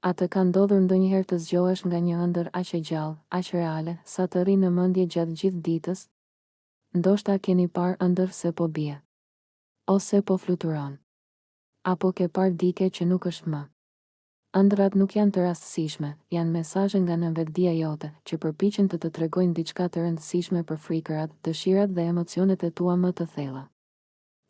A të ka ndodhur ndonjëherë të zgjohesh nga një ëndërr aq e gjallë, aq reale, sa të rri në mendje gjatë gjithë ditës? Ndoshta keni parë ëndërr se po bie. Ose po fluturon. Apo ke parë dike që nuk është më. Ëndrrat nuk janë të rastësishme, janë mesazhe nga nënvetëdija jote, që përpiqen të të tregojnë diçka të rëndësishme për frikërat, dëshirat dhe emocionet e tua më të thella.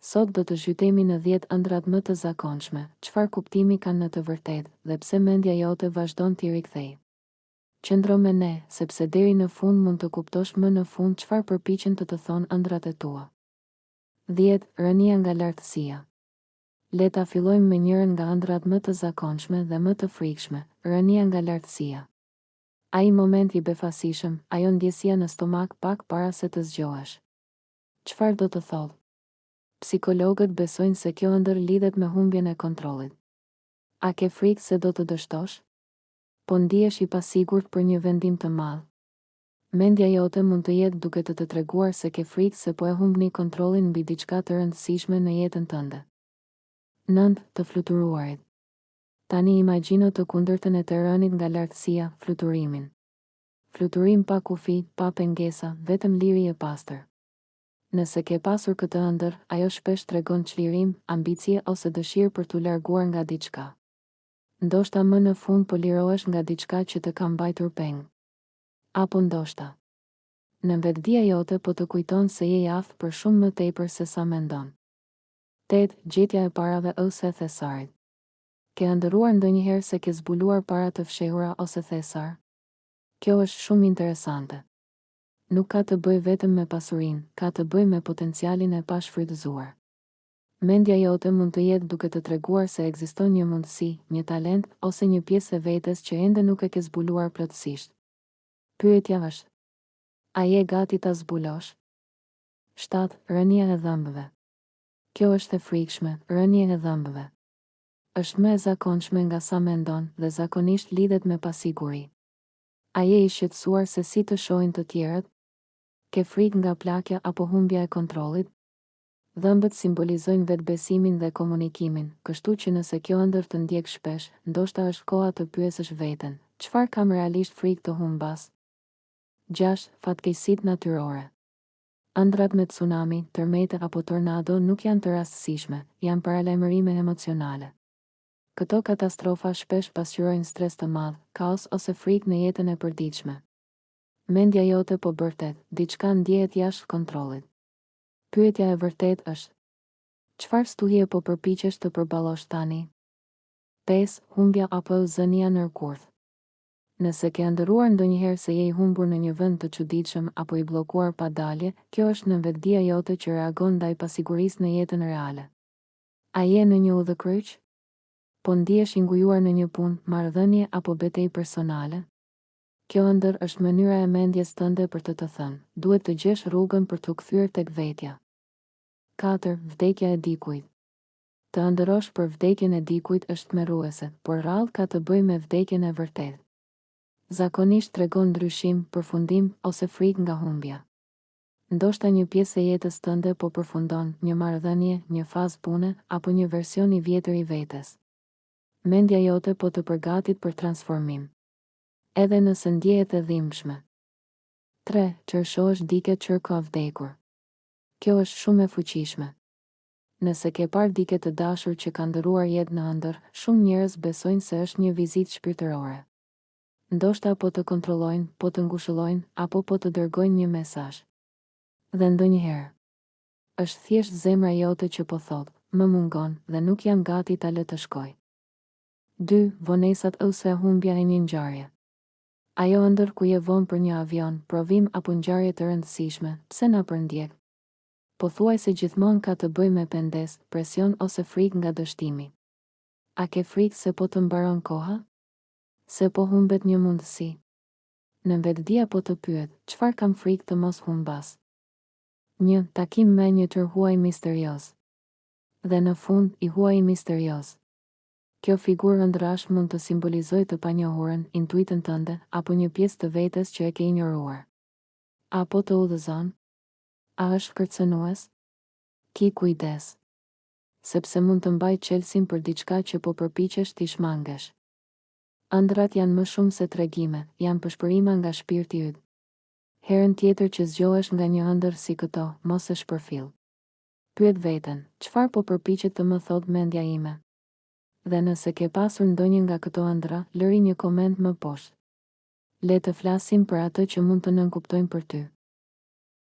Sot do të zhytemi në dhjetë ëndrrat më të zakonshme, çfarë kuptimi kanë në të vërtetë, dhe pse mendja jote vazhdon t'i rikthejë. Qëndro me ne, sepse deri në fund mund të kuptosh më në fund çfarë përpiqen të të thonë ëndrrat e tua. Dhjetë, Rënia nga lartësia. Le ta fillojmë me njërën nga ëndrrat më të zakonshme dhe më të frikshme, rënia nga lartësia. Ai moment i befasishëm, ajo ndjesia në stomak pak para se të zgjohesh. Çfarë do të thotë? Psikologët besojnë se kjo ëndërr lidhet me humbjen e kontrollit. A ke frikë se do të dështosh? Po ndihesh i pasigurt për një vendim të madh? Mendja jote mund të jetë duke të të treguar se ke frikë se po e humbni kontrollin mbi diçka të rëndësishme në jetën tënde. 9. Të fluturuarit. Tani imagjino të kundërtën e të rënit nga lartësia, fluturimin. Fluturim pa kufi, pa pengesa, vetëm liri e pastër. Nëse ke pasur këtë ëndërr, ajo shpesh tregon çlirim, ambicie ose dëshirë për t'u larguar nga diçka. Ndoshta më në fund po lirohesh nga diçka që të ka mbajtur peng. Apo ndoshta. Nënvetëdija jote po të kujton se je i aftë për shumë më tepër se sa mendon. 8, Gjetja e parave ose thesarit. Ke ëndërruar ndonjëherë se ke zbuluar para të fshehura ose thesar? Kjo është shumë interesante. Nuk ka të bëjë vetëm me pasurinë, ka të bëjë me potencialin e pashfrytëzuar. Mendja jote mund të jetë duke të treguar se ekziston një mundësi, një talent, ose një pjesë e vetes që ende nuk e ke zbuluar plotësisht. Pyetja është, A je gati ta zbulosh? 7, Rënia e dhëmbëve. Kjo është e frikshme, rënie e dhëmbëve. Është më e zakonshme nga sa mendon dhe zakonisht lidhet me pasiguri. A je i shqetësuar se si të shohin të tjerët? Ke frikë nga plakja apo humbja e kontrollit? Dhëmbët simbolizojnë vetëbesimin dhe komunikimin, kështu që nëse kjo ëndërr të ndjek shpesh, ndoshta është koha të pyesësh veten, Çfarë kam realisht frikë të humbas? 6, Fatkeqësitë natyrore. Ëndrrat me tsunami, tërmete apo tornado nuk janë të rastësishme, janë paralajmërime emocionale. Këto katastrofa shpesh pasqyrojnë stres të madh, kaos ose frikë në jetën e përditshme. Mendja jote po bërtet, diçka ndjehet jashtë kontrollit. Pyetja e vërtetë është, Çfarë stuhie po përpiqesh të përballosh tani? 5, Humbja apo zënia në kurth. Nëse ke ëndërruar ndonjëherë se je i humbur në një vend të çuditshëm apo i bllokuar pa dalje, kjo është nënvetëdija jote që reagon ndaj pasigurisë në jetën reale. A je në një udhëkryq? Po ndihesh i ngujuar në një punë, marrëdhënie apo betejë personale? Kjo ëndërr është mënyra e mendjes tënde për të të thënë, duhet të gjesh rrugën për t'u kthyer tek vetja. 4, Vdekja e dikujt. Të ëndërrosh për vdekjen e dikujt është tmerruese, por rrallë ka të bëjë me vdekjen e vërtetë. Zakonisht tregon ndryshim, përfundim, ose frikë nga humbja. Ndoshta një pjesë e jetës tënde po përfundon, një marrëdhënie, një fazë pune, apo një version i vjetër i vetes. Mendja jote po të përgatit për transformim. Edhe nëse ndjehet e dhimbshme. 3, Të shohësh dike që ka vdekur. Kjo është shumë e fuqishme. Nëse ke parë dike të dashur që ka ndërruar jetë në ëndërr, shumë njerëz besojnë se është një vizitë shpirtërore. Ndoshta po të kontrollojnë, po të ngushëllojnë, apo po të dërgojnë një mesazh. Dhe ndonjëherë. Është thjesht zemra jote që po thotë, më mungon, dhe nuk jam gati ta lë të shkojë. 2, Vonesat ose humbja e një ngjarje. Ajo ëndërr ku je vonë për një avion, provim apo ngjarje të rëndësishme, pse na përndjek? Pothuajse gjithmonë ka të bëjë me pendesë, presion ose frikë nga dështimi. A ke frikë se po të mbaron koha? Se po humbet një mundësi? Nënvetëdija po të pyet, çfarë kam frikë të mos humbas? 1, Takim me një të huaj misterioz. Dhe në fund, i huaji misterioz. Kjo figurë ëndrrash mund të simbolizojë të panjohurën, intuitën tënde, apo një pjesë të vetes që e ke injoruar. A po të udhëzon? A është kërcënues? Ki kujdes. Sepse mund të mbajë çelësin për diçka që po përpiqesh t'i shmangesh. Ëndrrat janë më shumë se tregime, janë pëshpërima nga shpirti yt. Herën tjetër që zgjohesh nga një ëndërr si këto, mos e shpërfill. Pyet veten, çfarë po përpiqet të më thotë mendja ime? Dhe nëse ke pasur ndonjë nga këto ëndrra, lëri një koment më poshtë. Le të flasim për atë që mund të nënkuptojnë për ty.